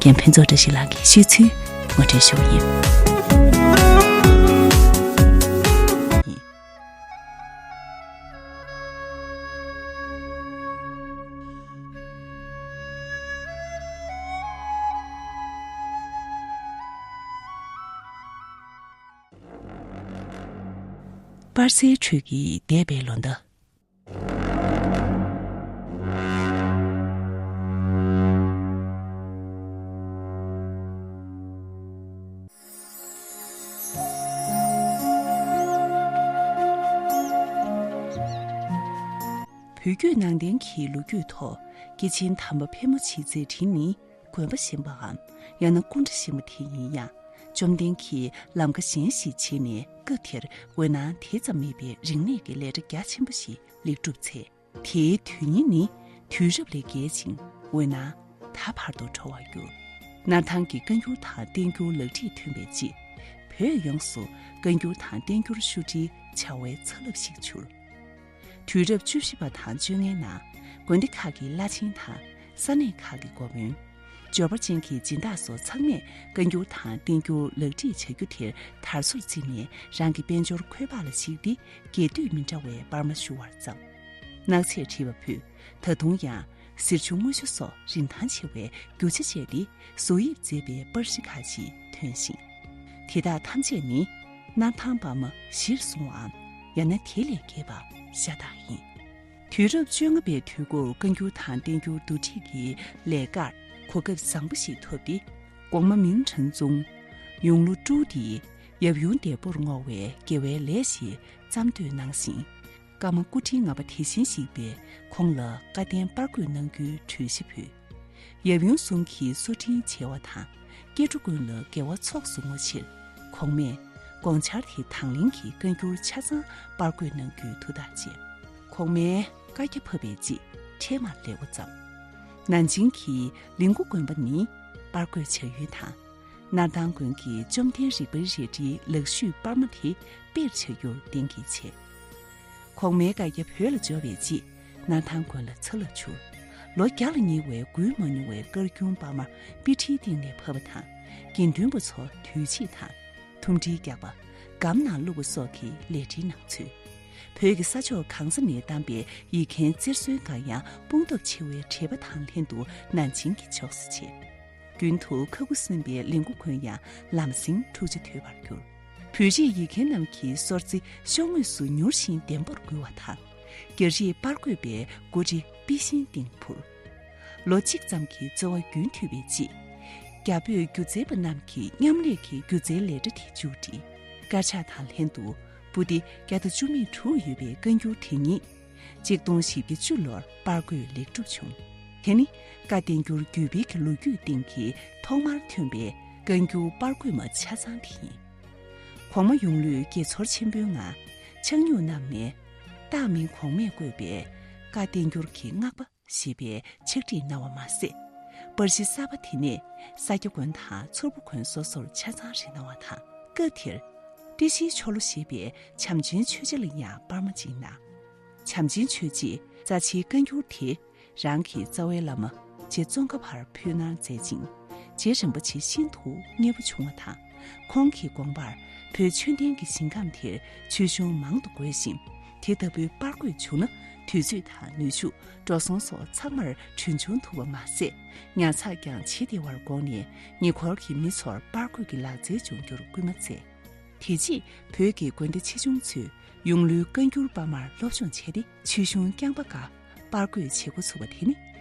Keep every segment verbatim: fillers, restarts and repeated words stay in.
ཡང་ཕུན་ཚོགས་བཀྲ་ཤིས་ལགས་ཀྱིས་ཤོད་ཚུལ་ངོ་སྤྲོད་ཞུ་བ་ཡིན། པར་སའི་ཁྲོད་ཀྱི་འདས་པའི་ལོ་ཟླ། བོད་བརྒྱུད་ནང་བསྟན་གྱི་ལོ་རྒྱུས་ཐོག་སྐྱེས་ཆེན་དམ་པ་ཕལ་མོ་ཆེའི་མཛད་འཕྲིན་ནི། དགོན་པ་གཞན་པའམ་ཡང་ན་སྐུ་འདྲ་གཞན་པ་དེ་ཡིན་ཡང་། བཅོམ་ལྡན་གྱིས་ལམ་ཁ་གཞན་ཞིག་བྱས་ནས། སྐབས་དེར་འོད་སྣང་དེ་ཙམ་མེད་པའི་རིག་གནས་ཀྱི་ལས་གྲྭ་རྒྱ་ཆེན་པོ་ཞིག་ལེགས་གྲུབ་ཚེ། དེའི་དོན་སྙིང་ནི་དུས་རབས་ལས་བརྒལ་ཞིང་འོད་སྣང་ད་བར་དུ་འཕྲོ་བར་གྱུར། སྣར་ཐང་གི་བཀའ་འགྱུར་དང་བསྟན་འགྱུར་ལག་བྲིས་ཐོན་པའི་རྗེས། བོད་ཡོངས་སུ་བཀའ་འགྱུར་དང་བསྟན་འགྱུར་ཤོག་དྲིལ་བྱ་བའི་ཚ་རླབས་ཤིག་འཕྱུར། དུས་རབས་བཅུ་བཞི་པ་དང་བཅོ་ལྔའི་ནང་། དགོན་སྡེ་ཁག་གི་བླ་ཆེན་དང་ས་གནས་ཁག་གི་འགོ་དཔོན། འབྱོར་པ་ཅན་གྱི་སྦྱིན་བདག་སོགས་ཚང་མས་བཀའ་འགྱུར་དང་བསྟན་འགྱུར་ལག་བྲིས་བྱ་རྒྱུ་དེར་དར་སྲོལ་བརྩིས་ནས། རང་གི་དཔལ་འབྱོར་འཁོས་དཔག་ལ་གཞིགས་ཏེ། རྒྱས་བསྡུས་མི་འདྲ་བའི་པར་མ་ཞུ་བར་བརྩམས། སྣག་ཚས་བྲིས་པ་ཕུད། ད་དུང་ཡང་གཟེར་ཆུང་དངུལ་ཆུ་སོགས་རིན་ཐང་ཆེ་བའི་རྒྱུ་ཆ་སྤྱད་དེ་བཟོ་དབྱིབས་མཛེས་པའི་པར་གཞི་ཁག་ཅིག་ཐོན་ཞིང་། དེ་དག་ཐམས་ཅད་ནི་སྣར་ཐང་པར་མ་གཞིར་བཟུང་བའམ་ཡང་ན་དེ་ལས་བརྒལ་བ་ཤ་སྟག་ཡིན། དུས་རབས་བཅོ་ལྔ་པའི་དུས་འགོར་བཀའ་འགྱུར་དང་བསྟན་འགྱུར་བསྡུ་སྒྲིག་གི་ལས་ཀར་གོ་སྐབས་བཟང་པོ་ཞིག་ཐོབ་སྟེ། གོང་མ་མིང་ཁྲེན་ཙུང་ཡུང་ལུ་ཀྲུའུ་ཏི་ཡབ་ཡུམ་འདས་པོར་བསྔོ་བའི་དགེ་བའི་ལས་ཞིག་བརྩམས་གཏོད་གནང་ཞིང་། ཀརྨ་སྐུ་ཕྲེང་ལྔ་པ་དེ་བཞིན་གཤེགས་པས་ཁོང་ལ་བཀའ་བསྟན་པར་བརྐོས་གནང་རྒྱུའི་གྲོས་གཞི་ཕུལ། ཡབ་ཡུམ་གསུམ་གྱིས་སོ་ཕྲེང་བྱེ་བ་དང་། སྐྱེ་འགྲོ་ཀུན་ལ་དགེ་བ་ཚོགས་སུ་བསྔོ་ཕྱིར། གོང་མས་དགོངས་འཆར་དེ་དང་ལེན་གྱིས་བཀའ་འགྱུར་ཆ་ཚང་པར་བརྐོས་གནང་རྒྱུའི་ཐུགས་ཐག་བཅད། གོང་མའི་བཀའ་རྒྱ་ཕབ་པའི་རྗེས་འཕྲལ་མར་ལེགས་པོ་བརྩམས། ནན་ཅིང་གི་ལིང་གུ་དགོན་པ་ནི་པར་བརྐོས་བྱ་ཡུལ་དང་། སྣར་ཐང་དགོན་གྱི་བཅོམ་ལྡན་རིག་པའི་རལ་གྲིའི་ལག་ཤུབས་པར་མ་དེ་དཔེར་བྱ་རྒྱུར་གཏན་འཁེལ་བྱས། གོང་མའི་བཀའ་རྒྱ་བོད་ལ་འབྱོར་བའི་རྗེས། སྣར་ཐང་དགོན་ལ་ཚ་རླབས་འཕྱུར། ལོ་བརྒྱ་ལ་ཉེ་བའི་འགུལ་མ་མྱོང་བའི་དཀར་ཁྱུང་པར་མ་དཔེ་ཁྲིད་སྟེང་ནས་ཕབ་པ་དང་། དགེ་འདུན་པ་ཚོ་དུས་ཆེད་དང་། ཐུམ་སྒྲིལ་རྒྱག་པ། སྒམ་ནང་བླུགས་པ་སོགས་ཀྱི་ལས་འབྲེལ་གནང་ཚུལ། བོད་ཀྱི་ས་ཕྱོགས་གང་ས་ནས་བདམས་པའི་ཡིག་མཁན་རྩེར་སོན་འགའ་ཡང་དཔུང་སྟོབས་ཆེ་བའི་བྲེལ་བ་དང་ལྷན་དུ་ནན་ཅིང་གི་ཕྱོགས་སུ་ཆས། རྒྱུན་དུ་ཁ་ཁུ་སིམ་པའི་ལིང་གུ་མགོན་ཡང་ལམ་སེང་འཁྲུག་ཆ་དོད་པར་གྱུར། བོད་རིགས་ཡིག་མཁན་རྣམས་ཀྱི་སོར་རྩེ་ཤོག་ངོས་སུ་མྱུར་ཞིང་བརྟན་པོར་འགུལ་བ་དང་། རྒྱ་རིགས་པར་བརྐོས་པའི་མགོ་ཁྲི་དཔེ་ཤིང་སྟེང་འཕུར། ལོ་གཅིག་ཙམ་གྱི་རྩོལ་བ་རྒྱུན་མཐུད་པའི་རྗེས། རྒྱ་བོད་སྒྱུ་རྩལ་པ་རྣམས་ཀྱི་མཉམ་ལས་ཀྱི་སྒྱུ་རྩལ་ལས་གྲྭ་དེ་མཇུག་བསྒྲིལ། དཀར་ཆག་དང་ལྷན་དུ་པོ་ཏི་བརྒྱ་དང་བཅུ་མེད་དྲུག་ཡོད་པའི་བཀའ་འགྱུར་དེ་ཉིད། གཅིག་སྟོང་བཞི་བརྒྱ་བཅུ་ལོར་པར་བརྐོས་ལེགས་གྲུབ་བྱུང་། དེ་ནི་བཀའ་བསྟན་འགྱུར་བརྒྱུད་སྤེལ་གྱི་ལོ་རྒྱུས་སྟེང་གི་ཐོག་མར་ཐོན་པའི་བཀའ་འགྱུར་པར་བརྐོས་མ་ཆ་ཚང་དེ་ཡིན། གོང་མ་ཡུང་ལུས་དགྱེས་ཚོར་ཆེན་པོའི་ངང་ཕྱག་སྨྱུག་བསྣམས་ནས། བཏགས་མིང་གོང་མས་བརྐོས་པའི་བཀའ་བསྟན་འགྱུར་གྱི་བསྔགས་པ་ཞེས་པའི་ཕྱག་བྲིས་གནང་བ་མ་ཟད། པར་གཞི་གསར་པ་དེ་ནས་ས་སྐྱ་དགོན་དང་མཚུར་ཕུ་དགོན་སོ་སོར་ཆ་ཚང་རེ་གནང་བ་དང་། སྐབས་དེར་བཀྲ་ཤིས་ཆོ་ལོ་ཞེས་པའི་བྱམས་ཆེན་ཆོས་རྗེ་ལ་ཡང་པར་མ་གཅིག་གནང་། བྱམས་ཆེན་ཆོས་རྗེས་རྩ་ཆེའི་བཀའ་འགྱུར་དེ་རང་གི་རྩ་བའི་བླ་མ་རྗེ་ཙོང་ཁ་པར་ཕུལ་གནང་མཛད་ཅིང་། རྗེ་རིན་པོ་ཆེ་ཤིན་ཏུ་མཉེས་པོ་བྱུང་བ་དང་། ཁོང་གི་དགོངས་པར་བོད་ཆོས་ལྡན་གྱི་ཞིང་ཁམས་དེར་ཆོས་གཞུང་མང་དུ་རྒོད་ཅིང་། དེ་ལྟ་བུའི་པར་བརྐོས་བྱུང་ན། དུས་ཚོད་དང་ནུས་ཤུགས། འགྲོ་སོང་སོགས་ཚང་མར་གྲོན་ཆུང་ཐུབ་པ་མ་ཟད། ཉར་ཚགས་ཀྱང་བྱེད་བདེ་བར་དགོངས་ནས། ཉེ་འཁོར་གྱི་མི་ཚོར་པར་བརྐོས་ཀྱི་ལག་རྩལ་སྦྱོང་རྒྱུར་སྐུལ་མ་མཛད། དེ་རྗེས་བོད་ཀྱི་དགོན་སྡེ་ཆེ་ཆུང་ཚོས་ཡུང་ལུའི་བཀའ་འགྱུར་པར་མར་སློབ་སྦྱོང་བྱས་ཏེ། ཆོས་གཞུང་རྐྱང་པ་འགའ་པར་བརྐོས་བྱེད་འགོ་ཚུགས་པ་དེ་ནི།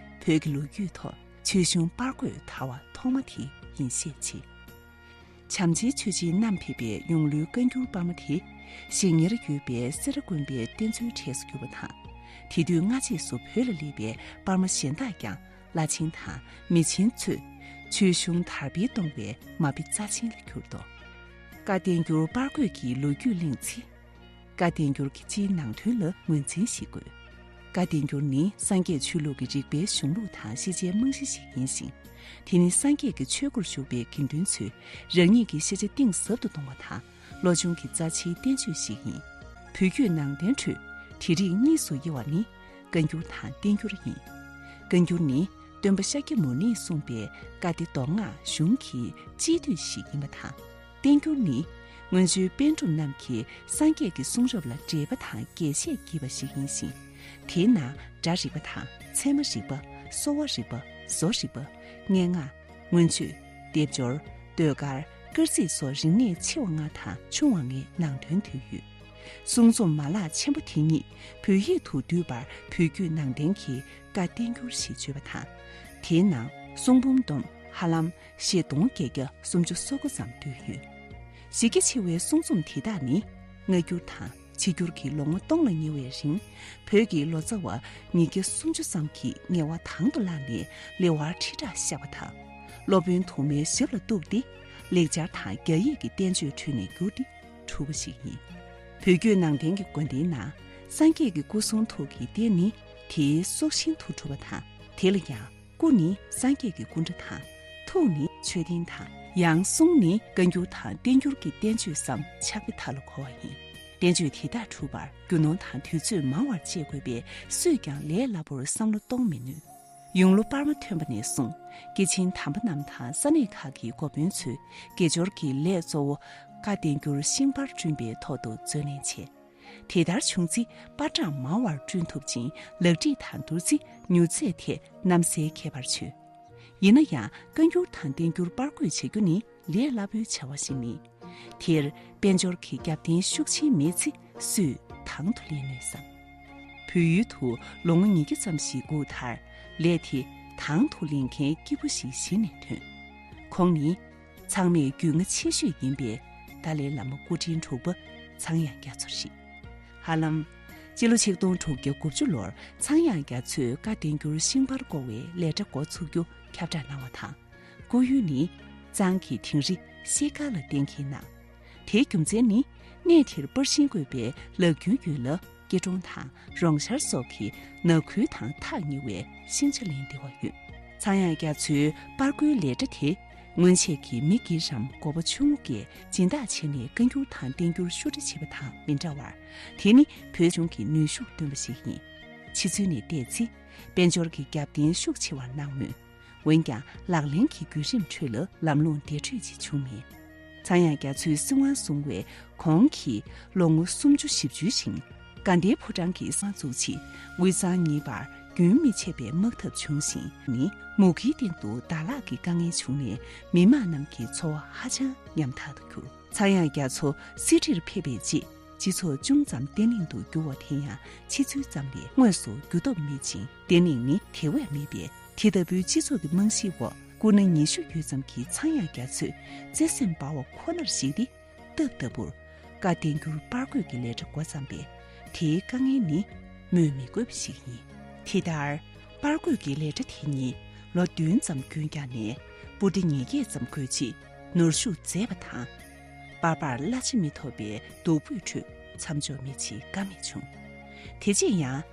བོད་ཀྱི་ལོ་རྒྱུས་ཐོག་ཆོས་གཞུང་པར་བརྐོས་དར་བ་ཐོག་མ་དེ་ཡིན་ཤས་ཆེ། བྱམས་ཆེན་ཆོས་རྗེས་བསྣམས་ཕེབས་པའི་ཡུང་ལུའི་བཀའ་འགྱུར་པར་མ་དེ། ཞིང་ཉེར་ཡོད་པའི་སེ་ར་དགོན་པའི་རྟེན་གཙོའི་གྲས་སུ་གྱུར་པ་དང་། དེ་དུས་སྔ་རྗེས་སུ་བོད་ལ་སླེབས་པའི་པར་མ་གཞན་དག་ཀྱང་བླ་ཆེན་དང་མི་ཆེན་ཚོས་ཆོས་གཞུང་དར་སྤེལ་གཏོང་བའི་མ་དཔེ་རྩ་ཆེན་ལ་གྱུར་ཏོ། བཀའ་བསྟན་འགྱུར་པར་བརྐོས་ཀྱི་ལོ་རྒྱུས་གླེང་ཚེ། བཀའ་བསྟན་འགྱུར་གྱི་སྤྱིའི་ནང་དོན་ལ་ངོས་འཛིན་ཞིག་དགོས། བཀའ་བསྟན་འགྱུར་ནི་སངས་རྒྱས་ཆོས་ལུགས་ཀྱི་རིག་པའི་གཞུང་ལུགས་དང་ཤེས་བྱའི་རྨང་གཞི་ཞིག་ཡིན་ཞིང་། དེ་ནི་སངས་རྒྱས་ཀྱི་ཆོས་སྒོར་ཞུགས་པའི་དགེ་འདུན་ཚོས་རང་ཉིད་ཀྱི་ཤེས་བྱ་གཏིང་ཟབ་ཏུ་གཏོང་བ་དང་། བློ་སྦྱོང་གི་རྩ་ཆེའི་བསྟན་བཅོས་ཤིག་ཡིན། བོད་བརྒྱུད་ནང་བསྟན་ཁྲོད་དེ་རིགས་གཉིས་སུ་དབྱེ་བ་ནི་བཀའ་འགྱུར་དང་བསྟན་འགྱུར་ཡིན། བཀའ་འགྱུར་ནི་ སྟོན་པ་ཤཱཀྱ་མུ་ནེས་གསུངས་པའི་བཀའ་སྡེ་མདོ་སྔགས་གཞུང་གི་སྤྱི་འདུས་ཤིག་ཡིན་པ་དང་། བསྟན་འགྱུར་ནི་སྔོན་བྱོན་པཎ་གྲུབ་རྣམས་ཀྱིས་སངས་རྒྱས་ཀྱི་གསུང་རབ་ལ་འགྲེལ་པ་དང་རྒྱས་བཤད་བགྱིས་པ་ཞིག་ཡིན་ཞིང་། དེའི་ནང་སྒྲ་རིག་པ་དང་ཚད་མ་རིག་པ། གསོ་བ་རིག་པ། བཟོ་རིག་པ། སྙན་ངག། མངོན་བརྗོད། སྡེབ་སྦྱོར། ཟློས་གར། སྐར་རྩིས་སོགས་རིག་གནས་ཆེ་བ་ལྔ་དང་ཆུང་བ་ལྔའི་ནང་དོན་འདུས་ཡོད། གསུང་རྩོམ་མ་ལག་ཆེན་པོ་དེ་ཉིད་བོད་ཡིག་ཏུ་བསྡུས་པར་བོད་བརྒྱུད་ནང་བསྟན་གྱི་བཀའ་བསྟན་འགྱུར་ཞེས་བརྗོད་པ་དང་། དེའི་ནང་གསུང་འབུམ་བསྡོམས་ཧ་ལམ་བཞི་སྟོང་བརྒྱད་བརྒྱ་སུམ་ཅུ་སོ་དགུ་ཙམ་འདུས་ཡོད། གཞི་རྒྱ་ཆེ་བའི་གསུང་རྩོམ་དེ་དག་ནི་སྔ་འགྱུར་དང་ཕྱི་འགྱུར་གྱི་ལོ་ངོ་སྟོང་ལ་ཉེ་བའི་རིང་། བོད་ཀྱི་ལོ་ཙཱ་བ་ཉིས་བརྒྱ་སུམ་ཅུ་ཙམ་གྱིས་ངལ་བ་དང་དུ་བླངས་ནས་ལེགས་པར་ཁྲིད་དྲགས་བཞག་པ་དང་། སློབ་དཔོན་དུ་མའི་ཞབས་ལ་གཏུགས་ཏེ། ལེགས་སྦྱར་དང་རྒྱ་ཡིག་གི་བསྟན་བཅོས་ཁྲོད་ནས་བསྒྱུར་ཏེ་གྲུབ་པ་ཞིག་ཡིན། བོད་བརྒྱུད་ནང་བསྟན་གྱི་དགོན་སྡེའི་ནང་། སངས་རྒྱས་ཀྱི་སྐུ་གསུང་ཐུགས་ཀྱི་རྟེན་ནི་དེའི་སྲོག་ཤིང་དུ་གྲུབ་པ་དང་། དེ་ལ་ཡང་། སྐུ་ནི་སངས་རྒྱས་ཀྱི་སྐུ་འདྲ་དང་། ཐུགས་ནི་མཆོད་རྟེན་དང་། ཡང་གསུང་ནི་བཀའ་འགྱུར་དང་བསྟན་འགྱུར་གྱི་བསྟན་བཅོས་སམ་ཕྱག་དཔེ་དག་ལ་གོ་བ་ཡིན། བསྟན་བཅོས་དེ་དག་གྲུབ་པར་རྒྱུ་ནོར་དང་དུས་ཚོད་མང་བར་སྤྱད་དགོས་པས་སུས་ཀྱང་ལས་སླ་པོར་བསམ་བློ་གཏོང་མི་ནུས། ཡོང་ལོ་སྤར་མ་ཐོན་པ་ནས་བཟུང་། སྐྱེས་ཆེན་དམ་པ་རྣམས་དང་ས་གནས་ཁག་གི་འགོ་དཔོན་ཚོས་དགེ་སྦྱོར་གྱི་ལས་གཙོ་བོ་བཀའ་བསྟན་འགྱུར་ཤིང་པར་བསྐྲུན་པའི་ཐོག་ཏུ་བརྩོན་ལེན་བྱས། དེ་ལྟར་བྱུང་ཚེ་པར་གྲངས་མང་བར་བསྐྲུན་ཐུབ་ཅིང་ལག་བྲིས་དང་བསྡུར་ཚེ་མྱུར་ཚད་ཐད་གནམ་སའི་ཁྱད་པར་ཆོད། ཡིན་ན་ཡང་བཀའ་འགྱུར་དང་བསྟན་འགྱུར་པར་བརྐོས་བྱ་རྒྱུ་ནི་ལས་སླ་པོའི་བྱ་བ་ཞིག་མིན། དེར་དཔལ་འབྱོར་གྱི་རྒྱབ་རྟེན་ཤུགས་ཆེན་མེད་ཚེ་སུས་དང་དུ་ལེན་ནུས་སམ། བོད་ཡུལ་དུ་ལོ་ངོ་ཉིས་བརྒྱ་ཙམ་ཞིག་སྒུག་མཐར་ལས་དེ་དང་དུ་ལེན་མཁན་སྐྱེས་བུ་ཞིག་གཞི་ནས་ཐོན། ཁོང་ནི། ཚང་མས་རྒྱུས་མངའ་ཆེ་ཤོས་ཡིན་པའི་ཏཱ་ལའི་བླ་མ་སྐུ་ཕྲེང་དྲུག་པ་ཚངས་དབྱངས་རྒྱ་མཚོ་རེད། ཧ་ལམ། སྤྱི་ལོ་ཆིག་སྟོང་དྲུག་བརྒྱ་དགུ་བཅུ་ལོར་ཚངས་དབྱངས་རྒྱ་མཚོས་བཀའ་བསྟན་འགྱུར་ཤིང་པར་བརྐོ་བའི་ལས་གྲྭ་འགོ་ཚུགས་རྒྱུ་ཁྱབ་བསྒྲགས་གནང་བ་དང་། སྐུ་ཡོན་ནི་གཙང་གི་དིང་རི་ཤེལ་དཀར་ལ་གཏན་འཁེལ་གནང་། དེའི་རྒྱུ་མཚན་ནི་གནས་དེར་པར་ཤིང་བརྐོས་པའི་ལག་རྒྱུན་ཡོད་ལ། སྐྱིལ་ཀྲུང་དང་རོང་ཤར་སོགས་ཀྱི་ནགས་ཁུལ་དང་ཐག་ཉེ་བའི་ཤིང་ཆ་ལེན་བདེ་བ་ཡོད། ཚངས་དབྱངས་རྒྱ་མཚོའི་པར་བརྐོའི་ལས་གྲྭ་དེ་སྔོན་ཆད་ཀྱི་མི་སྒེར་རམ་འགོ་པ་ཆུང་ངུ་འགས་སྦྱིན་བདག་བྱས་ནས་བཀའ་འགྱུར་དང་བསྟན་འགྱུར་ཤོག་དྲིལ་བྱེད་པ་དང་མི་འདྲ་བར། དེ་ནི་བོད་གཞུང་གི་ནུས་ཤུགས་བཏོན་པ་ཞིག་ཡིན། ཕྱི་ཚུལ་ནས་བལྟས་ཚེ། དཔལ་འབྱོར་གྱི་རྒྱབ་རྟེན་ཤུགས་ཆེ་བར་སྣང་མོད། འོན་ཀྱང་ལག་ལེན་གྱི་བརྒྱུད་རིམ་ཁྲོད་ལ་ལམ་ལྷོང་དེ་འཕྲོད་ཅིག་བྱུང་མེད། ཚངས་དབྱངས་རྒྱ་མཚོས་སྲིད་དབང་བཟུང་བའི་གོང་གི་ལོ་ངོ་སུམ་ཅུ་བཞི་བཅུའི་རིང་དགའ་ལྡན་ཕོ་བྲང་གི་སྲིད་དབང་བཙུགས་རྗེས་དབུས་གཙང་གཉིས་བར་རྒྱུན་མི་ཆད་པའི་དམག་འཐབ་བྱུང་ཞིང་ནི་མུ་གེའི་སྟེང་དུ་ཟླ་ལྷག་གི་དཀའ་ངལ་བྱུང་ནས་མི་དམངས་རྣམས་ཀྱི་འཚོ་བ་ཧ་ཅང་ཉམ་ཐག་ཏུ་གྱུར། ཚངས་དབྱངས་རྒྱ་མཚོ་གསེར་ཁྲིར་ཕེབས་པའི་རྗེས། སྤྱི་ཚོགས་ཅུང་ཙམ་བརྟན་ལྷིང་དུ་གྱུར་བ་དེ་ཡང་ཕྱི་ཚུལ་ཙམ་ལས་དངོས་སུ་འགྱུར་སྟོབས་མེད་ཅིང་བརྟན་ལྷིང་ནི་དེ་བས་མེད་པས། དེ་ལྟ་བུའི་སྤྱི་ཚོགས་ཀྱི་རྨང་གཞིའི་འོག་སྐུ་ན་ཉི་ཤུ་ཡོལ་ཙམ་གྱི་ཚངས་དབྱངས་རྒྱ་མཚོས་བརྩེ་སེམས་འབར་བ་ཁོ་ནར་གཞིགས་ཏེ་སྟབས་ལྟ་བུར་བཀའ་བསྟན་འགྱུར་པར་བརྐོས་ཀྱི་ལས་གྲྭ་འགོ་བརྩམས་པས་དེའི་དཀའ་ངལ་ནི་སྨོས་མི་དགོས་པ་ཞིག་ཡིན། དེ་ལྟར། པར་བརྐོས་ཀྱི་ལས་གྲྭ་དེ་ཉིད་ལོ་བདུན་ཙམ་རྒྱུན་བསྐྱངས་ནས་སྤུ་གྲི་ཉིས་བརྒྱ་ཙམ་བརྐོས་རྗེས་ནོར་ཤུགས་འཛད་པ་དང་། པར་པར་གླ་ཆ་མི་ཐོབ་པའི་སྡུག་སྤུས་ཁྲོད་མཚམས་འཇོག་མི་བྱེད་ཀ་མེད་བྱུང་། དེ་རྗེས་ཡང་།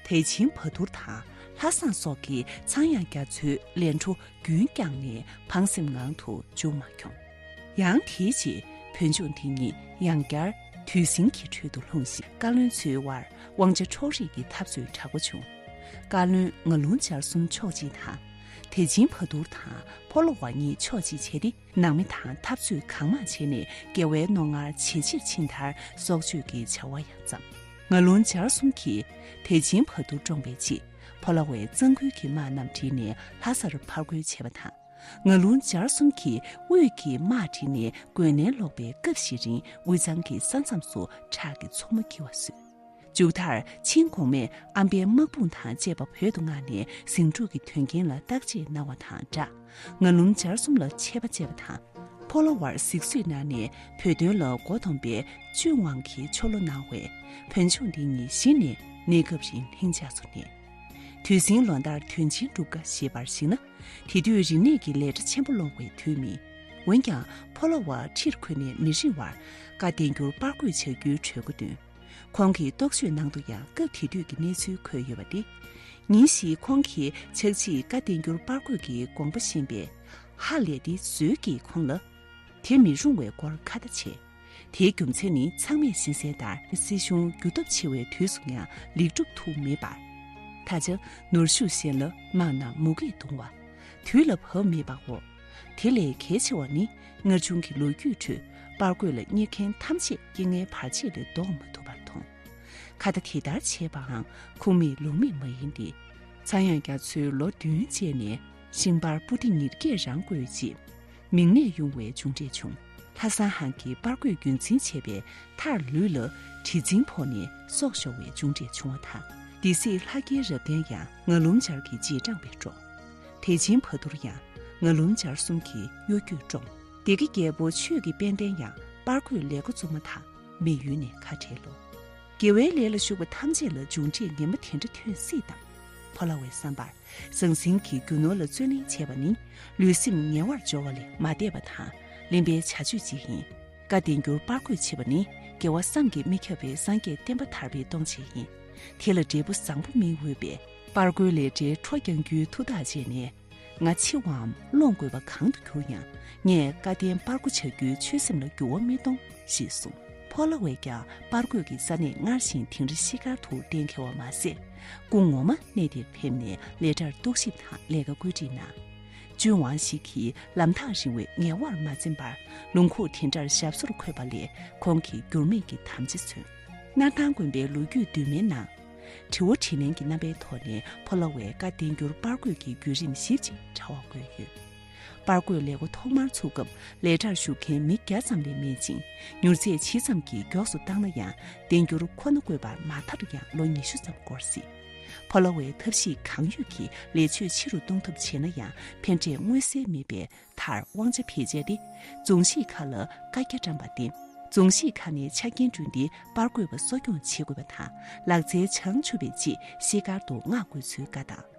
དེ་ཆིང་བ་དུར་དང་ལྷ་བཟང་སོགས་ཀྱིས་ཚངས་དབྱངས་རྒྱ་མཚོའི་ལས་འཕྲོ་རྒྱུན་བསྐྱངས་ནས་ཕངས་སེམས་ངང་དུ་མཇུག་མ་འཁྱོངས། ཡང་དེའི་རྗེས་བོད་ལྗོངས་འདི་ཉིད་ཡང་བསྐྱར་དུས་ཟིང་གི་ཁྲོད་དུ་ལྷུང་ཞིང་། བཀའ་བློན་ཚོའི་དབར་དབང་ཆ་འཕྲོག་རེས་ཀྱི་འཐབ་རྩོད་དྲག་པོ་བྱུང་། བཀའ་བློན་ངག་ལུང་སྦྱར་གསུམ་ཕྱོགས་གཅིག་དང་། དེ་ཆིང་བ་དུར་དང་ཕོ་ལོ་བ་གཉིས་ཕྱོགས་གཅིག་བྱས་ཏེ། ནང་མི་དང་འཐབ་རྩོད་གང་མང་བྱས་ནས་རྒྱལ་བའི་རྣོ་ངར་ཇེ་ཆེར་ཕྱིན་མཐར་སྲོག་གཅོད་ཀྱི་བྱ་བ་ཡང་བརྩམས། ངག་ལུང་སྦྱར་གསུམ་གྱིས་དེ་ཆིང་བ་དུར་བཀྲོངས་པའི་རྗེས། ཕོ་ལོ་བའི་གཙང་ཁུལ་གྱི་དམག་རྣམས་བསྒྲིལ་ནས་ལྷ་སར་ཕར་རྒོལ་བྱས་པ་དང་། ངག་ལུང་སྦྱར་གསུམ་གྱིས་དབུས་ཀྱི་དམག་བསྒྲིལ་ནས་རྒོལ་ནན་ལོག་པའི་སྐབས་ཤིག་རིང་དབུས་གཙང་གི་ས་མཚམས་སུ་ཁྲག་གི་མཚོ་མོ་འཁྱིལ་བ་བཟོས། མཇུག་མཐར་ཆིང་གོང་མས་ཨམ་པའི་དམག་དཔུང་དང་བཅས་པ་བོད་དུ་མངགས་ནས་ཟིང་འཁྲུག་གི་དོན་རྐྱེན་ལ་བརྟག་དཔྱད་གནང་བ་དང་སྦྲགས། ངག་ལུང་སྦྱར་གསུམ་ལ་ཆད་པ་བཅད་པ་དང་། ཕོ་ལོ་བར་གཟིགས་བཟོས་གནང་ནས་བོད་དོན་ལ་མགོ་འདོམས་པའི་བཅུད་དབང་གི་ཆོ་ལོ་གནང་བས་བོད་ལྗོངས་འདི་ཉིད་གཞི་ནས་གནས་སྐབས་རིང་ལྷིང་འཇགས་སུ་གནས། དུས་ཟིང་ལོ་ཟླར་དོན་ཆེན་སྒྲུབ་དཀའ་ཞེས་པར་གཞིགས་ན། དེ་དུས་རིག་གནས་ཀྱི་ལས་གྲྭ་ཆེན་པོ་སློང་བའི་དུས་མིན། འོན་ཀྱང་ཕོ་ལོ་བ་ཁྲིར་འཁོད་ནས་མི་རིང་བར་བཀའ་བསྟན་འགྱུར་པར་བརྐོས་བྱ་རྒྱུའི་གྲོས་འགོ་བཏོན། ཁོང་གིས་རྟོག་དཔྱོད་ནང་དུ་ཡང་སྐབས་དེ་དུས་ཀྱི་གནས་ཚུལ་འཁོད་ཡོད་པ་སྟེ། ཉིན་ཞིག་ཁོང་གིས་ཕྱག་ཕྱིད་བཀའ་བསྟན་འགྱུར་པར་བརྐོས་ཀྱི་དགོངས་པ་བཞེས་པས། ཧ་ལས་ཏེ་ཟོལ་གྱིས་ཁོང་ལ། དེ་མི་རུང་བའི་སྐོར་ཁ་བརྡ་བྱས། དེའི་རྒྱུ་མཚན་ནི་ཚང་མས་ཤེས་གསལ་ལྟར་སྲིད་གཞུང་འགྱུར་སྟོབས་ཆེ་བའི་དུས་སུ་ཡང་ལེགས་གྲུབ་ཐུབ་མེད་པར། ད་ཆ་ནོར་ཤུགས་ཞན་ལ་དམག་ནང་མུ་གེས་གདུང་བ། དུས་ལ་བབ་མེད་པའོ། དེ་ལས་གལ་ཆེ་བ་ནི། སྔར་བྱུང་གི་ལོ་རྒྱུས་ཁྲོད་པར་རྒོད་ལ་གཉེར་མཁན་ཐམས་ཅད་རྐྱེན་ངན་བར་ཆད་ལས་ལྡོག་མ་ཐུབ་པར་མཐོང་། ཁ་ད་དེ་ལྟར་བྱས་པའང་ཁུངས་མེད་ལུང་མེད་མ་ཡིན་ཏེ། ཚངས་དབྱངས་རྒྱ་མཚོས་ལོ་བདུན་བཅད་ནས་ཤིང་པར་པོ་ཏི་ཉེར་བརྒྱད་རང་བརྐོས་རྗེས། མིང་ནས་དབྱུང་བའི་མཇུག་འབྲས་བྱུང་། ལྷ་བཟང་ཧན་གྱིས་པར་རྒོད་རྒྱུན་འཛིན་བྱས་པའི་མཐར་ལུས་ལ་གྲི་འཛིང་ཕོག་ནས་སྲོག་ཤོར་བའི་མཇུག་འབྲས་བྱུང་བ་དང་། སྡེ་སྲིད་ལྷ་རྒྱལ་རབ་བརྟན་ཡང་ངན་ལུམ་སྦྱར་གྱི་རྗེས་འབྲང་བས་བཀྲོངས། དད་ཅན་བ་དུར་ཡང་ངན་ལུམ་སྦྱར་གསུམ་གྱི་གཡོ་སྒྱུས་བཀྲོངས། སྡེ་དགེ་རྒྱལ་པོ་ཆོས་ཀྱི་དཔལ་ལྡན་ཡང་པར་རྒོད་ལས་འགོ་བཙུགས་མ་ཐག་མེ་ཡོལ་ནས་ཁ་བྲལ་ལོ། དགེ་བའི་ལས་ལ་ཞུགས་པ་ཐམས་ཅད་ལ་མཇུག་འབྲས་ངན་པ་དེ་འདྲ་ཐོན་སྲིད་དམ། ཕོ་ལྷ་བའི་བསམ་པར། ཟང་ཟིང་གི་རྒྱུ་ནོར་ལ་བརྩོན་ལེན་བྱས་པ་ནི་ལུས་སེམས་ངལ་བར་འབྱོར་བ་ལས་མ་འདས་པ་དང་གླེན་པའི་བྱ་སྤྱོད་ཅིག་ཡིན། བཀའ་བསྟན་འགྱུར་པར་རྒོད་བྱེད་པ་ནི་དགེ་བ་བསམ་གྱིས་མི་ཁྱབ་པའི་སངས་རྒྱས་བསྟན་པ་དར་བའི་སྟོང་ཆེན་ཡིན། དེ་ལ་འབྲས་བུ་བཟང་པོ་སྨིན་འོས་པས། པར་རྒོད་ལས་འབྲས་འཕྲོ་རྒྱག་རྒྱུའི་ཐུགས་ཐག་བཅད་ནས། ང་འཆི་བའམ་སློང་དགོས་པ་གང་དུ་གྱུར་ཡང་ངས་བཀའ་བསྟན་པར་རྒོད་བྱ་རྒྱུའི་ཆོད་སེམས་ལ་འགྱུར་བ་མི་གཏོང་ཞེས་གསུངས། ཕོ་ལྷ་བས་ཀྱང་པར་རྒོད་ཀྱི་ས་གནས་སྔར་བཞིན་དིང་རི་ཤེལ་དཀར་དུ་གཏན་འཁེལ་བ་མ་ཟད། སྐུ་ངོ་མ་གནས་དེར་ཕེབས་ནས་ལས་གྲྭར་རྟོག་ཞིབ་དང་ལས་ཀ་བཀོད་སྒྲིག་གནང་། ཅུན་ཝང་ཞིག་གིས་ལམ་ཐག་རིང་བས་ངལ་བར་མ་འཛེམས་པར་ལུང་ཁུག་དེ་འདྲར་ཞབས་སོར་འཁོད་པ་ལས་ཁོང་གིས་འགྱུར་མེད་ཀྱི་དམ་བཅའ་མཚོན། སྣར་ཐང་དགོན་པའི་ལོ་རྒྱུས་བསྡུས་མའི་ནང་། དྲི་བ་དྲིས་ལན་གྱི་རྣམ་པའི་ཐོག་ནས་ཕོ་ལྷ་བས་བཀའ་བསྟན་འགྱུར་པར་རྒོད་ཀྱི་བརྒྱུད་རིམ་ཞིབ་ཅིང་ཕྲ་བ་བཀོད་ཡོད། པར་རྒོད་ལས་འགོ་ཐོག་མར་ཚུགས་སྐབས་ལས་གྲྭར་ཞུགས་མཁན་མི་བརྒྱ་ཙམ་ལས་མེད་ཅིང་། མྱུར་ཚད་ཇི་ཙམ་གྱིས་མགྱོགས་སུ་བཏང་ན་ཡང་བསྟན་འགྱུར་ཁོ་ན་བཀོད་པར་མ་མཐར་ཡང་ལོ་ཉི་ཤུ་ཙམ་འགོར་སྲིད། ཕོ་ལྷ་བས་ཐབས་ཤེས་གང་ཡོད་ཀྱིས་ལས་ཕྱོད་ཆེ་རུ་གཏོང་ཐབས་བྱས་ན་ཡང་ཕན་འབྲས་མངོན་གསལ་མེད་པས། མཐར་དབང་ཆ་བེད་སྤྱད་དེ་རྫོང་གཞིས་ཁག་ལ་བཀའ་རྒྱ་བཀྲམ་པར་བརྟེན། རྫོང་གཞིས་ཁག་ནས་ཆ་རྐྱེན་བསྐྲུན་ཏེ་པར་རྒོད་པ་གསོ་སྐྱོང་བྱེད་དགོས་པ་དང་། ལག་རྩལ་བྱང་ཆུབ་པའི་ཆེད་ཤེལ་དཀར་དུ་སྔགས་དགོས་ཚུལ་བཀའ་བཏང་།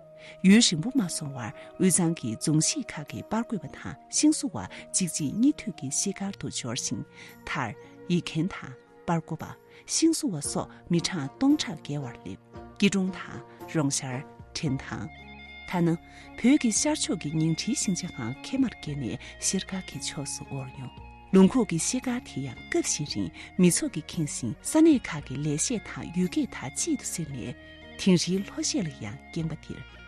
ཡུན་རིང་པོ་མ་སོང་བར་དབུས་གཙང་གི་རྫོང་གཞིས་ཁག་གི་པར་རྒོད་པ་དང་ཤིང་བཟོ་བ་གཅིག་རྗེས་གཉིས་མཐུད་ཀྱིས་ཤེལ་དཀར་དུ་འབྱོར་ཞིང་། མཐར་ཡིག་མཁན་དང་། པར་རྒོད་པ། ཤིང་བཟོ་བ་སོགས་མི་གྲངས་སྟོང་ཕྲག་བརྒལ་བར་སླེབས། སྐྱིད་གྲོང་དང་། རོང་ཤར། དྲན་ཐང་། ཐ་ན། བོད་ཀྱི་ཤར་ཕྱོགས་ཀྱི་ཉིང་ཁྲིའི་ཤིང་ཆ་ཁང་ཁེ་མར་བརྒལ་ནས་ཤེལ་དཀར་གྱི་ཕྱོགས་སུ་འོར་ཡོང་། ལུང་ཁུག་གི་ཤེལ་དཀར་དེ་ཡང་སྐབས་ཤིག་རིང་མི་ཚོགས་ཀྱིས་ཁེངས་ཤིང་ས་གནས་ཁག་གི་ལས་བྱེད་དང་ཡུལ་སྐད་དག་གཅིག་ཏུ་ཟེར་ནས་དིང་རིའི་ལྷོ་གཞས་ལ་ཡང་སྐྱེངས་པ་དེར།